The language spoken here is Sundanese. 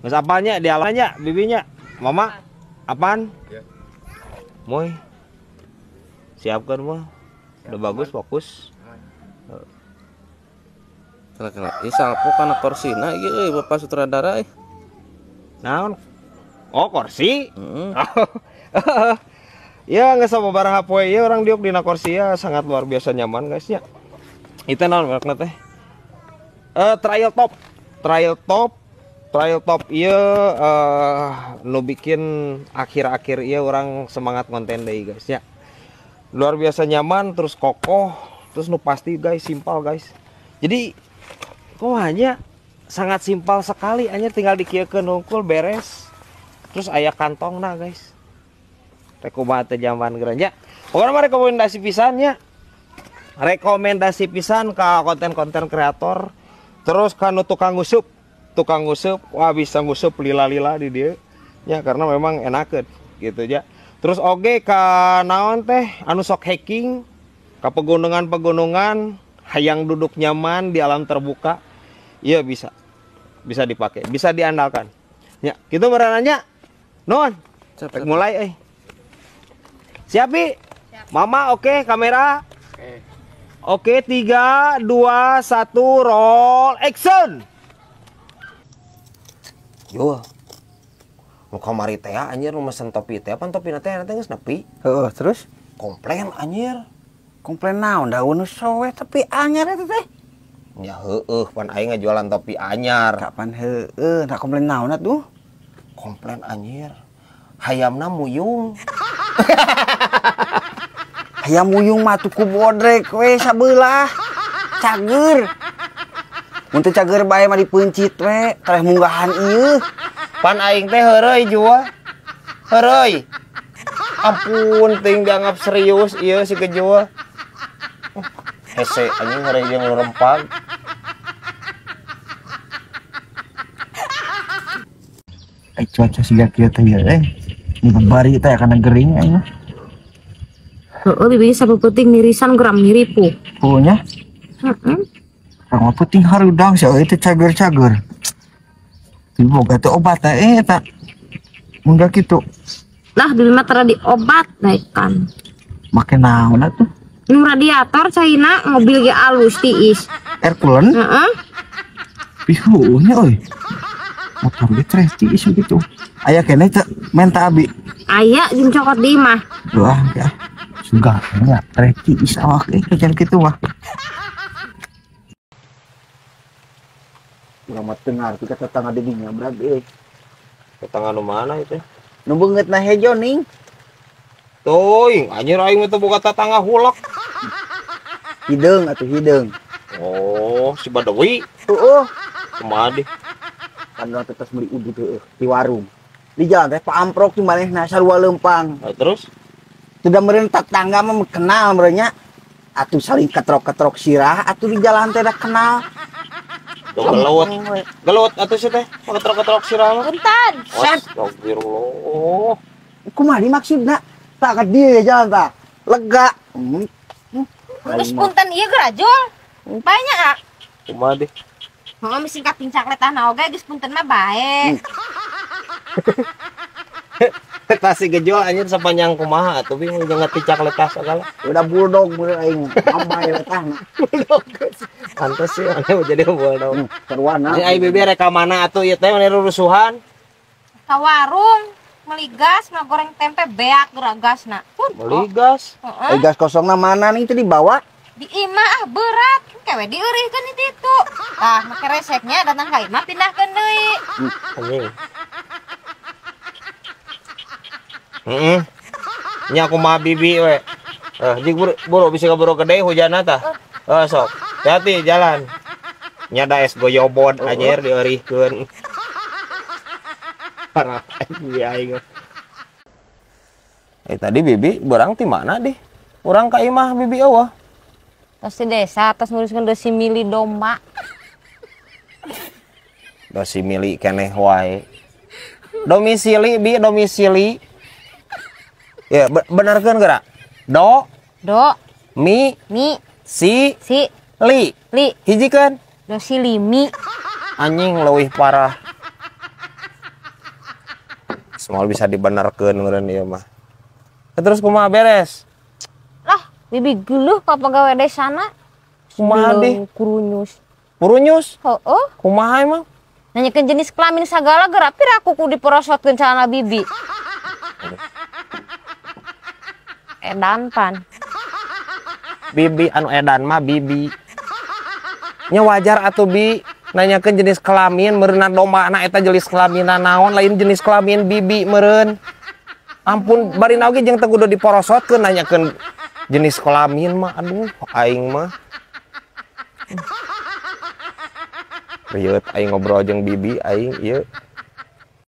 Geus apalnya di alamnya bibinya. Mama apaan? Ya. Moy. Siapkan mah. Udah bagus fokus. Kela-kela ieu salpo kana korsina ieu euy Bapak sutradara euy. Naon? Oh, kursi. Heeh. Ya geus sababaraha poe ieu urang diuk dina kursi ya sangat luar biasa nyaman guys nya. Itu naon merekna teh? Trial top. Trial top. Trial top ieu nu bikin akhir-akhir ieu urang semangat konten deui guys ya. Luar biasa nyaman terus kokoh terus nu pasti guys simpel guys. Jadi kumaha sangat simpel sekali hanya tinggal dikieukeun hungkul beres. Terus aya kantongna guys. Rek kumaha teh jamban geranja. Pokoknya mah rekomendasi pisan nya. Rekomendasi pisan ka konten-konten kreator. Terus ka nu tukang ngusup. Tukang ngusup wah bisa ngusup lila-lila di dieu nya karena memang enakeun gitu ya. Terus oge ka naon teh anu sok hiking ka pegunungan-pegunungan hayang duduk nyaman di alam terbuka. Iya bisa. Bisa dipakai, bisa diandalkan. Ya, gitu merananya. Non. Siap, siap. Mulai euy. Siap, Bi? Siap. Mama oke, kamera. Oke. Oke, 3 2 1 roll action. Yo. Nu kamari teh anjir nu mesen topi teh pan topina teh teh geus nepi. Heeh, terus komplain anjir. Komplain naon da nu sowe tapi anyar eta teh. Ya heueuh pan aing ngajualan topi anyar. Kapan heueuh da komplain naon atuh? Komplain anjir. Hayamna muyung. Hayam muyung mah tuh ku bodrek we sabelah. Cager. Mun teu cager bae mah dipeuncit we, tereh munggahan ieu. Pan aing teh heureuy jua. Heureuy. Ampun teuing dianggap serius ieu si kejua. Hese anjing heureuy jeung rempag. Ai cuaca siga kieu teh ieu eh. Mun bari teh kana gering aing mah. Heeh, bibi sapeuteuting nirisan geram miripu. Heuh nya? Heeh. Urang mah peuting harudang sia euy teh cager-cager. Tapi boga teh obat teh eta. Mun gak kitu. Lah bibi mah tara diobat naikkan. Make naon atuh? Nu radiator caina mobil ge alus tiis. Air cooler? Heeh. Pihuh nya euy. Motor ge tereh tiis gitu. Aya keneh teh menta abi. Aya jeung cokot di imah. Wah, ya. Suga nya tereh tiis awak euy kajan kitu mah. Urang mah teu ngarti ka tetangga di dinya brad euy. Tetangga nu mana itu? Nu beungeutna hejo ning. Teuing, anjir aing mah teu boga tetangga hulek. Hideung atuh hideung. Oh, si Badawi. Heeh. Kumaha deh? Kan urang teh tos meuli udud heueuh di warung. Di jalan teh paamprok di manehna sarua leumpang. Nah, terus? Sudah meureun tetangga mah kenal meureun nya. Atuh saling ketrok-ketrok sirah atuh di jalan teh da kenal. Tuh gelut. Gelut atuh sih teh, ketrok-ketrok sirah mah. Punten. Astagfirullah. Kumaha dimaksudna? Tak ka dieu jalan tah. Lega. Geus punten ieu gerajul. Bae nya, ah. Kumaha deh? Heeh, misi kapincak letahna oge geus punten mah bae. Eta si gejol anjir sepanjang kumaha atuh bingung jeung ngaticak letah sagala. Udah bulldog bener aing, ambai letahna. Bulldog. Pantes sih aneh jadi bulldog. Sarwana. Ini aing bibi rek ka mana atuh ieu teh meni rurusuhan? Ka warung meuli gas, ngagoreng tempe beak geura gasna. Meuli gas? Heeh. Gas kosongna mana nih itu dibawa? Di imah ah berat, kewe diurihkeun di ditu. Tah, make reseknya datang ka imah pindahkeun deui. Anjing. Heeh. Nya kumaha bibi we. Jig buru bisa kaburu gede hujanna tah. Sok. Hati-hati jalan. Nya da es goyobod anjir dieurihkeun. Parah anjing aing. Tadi bibi berang ti mana deh? Urang ka imah bibi eueuh. Tos di desa, tos nguruskeun dosimili domba. Dosimili keneh wae. Domisili bi domisili. Ya, benerkeun geura. Do. Do. Mi. Mi. Si. Si. Li. Li. Hijikeun. Dosilimi. Anjing leuwih parah. Moal bisa dibenerkeun meureun ieu mah. Terus kumaha beres? Lah, bibi geuleuh ka pagawe desana. Kumaha deh? Kurunyus. Kurunyus? Heeh. Kumaha emang? Nanyakeun jenis kelamin sagala geura pira aku kudu diporosotkeun calana bibi. Edan pan. Bibi anu edan mah bibi. Nya wajar atuh bi nanyakeun jenis kelamin meureunna domba na eta jenis kelaminna naon lain jenis kelamin bibi meureun. Ampun bari oge jeung teu kudu diporosotkeun nanyakeun jenis kelamin mah aduh aing mah. Rieut aing ngobrol jeung bibi aing ieu.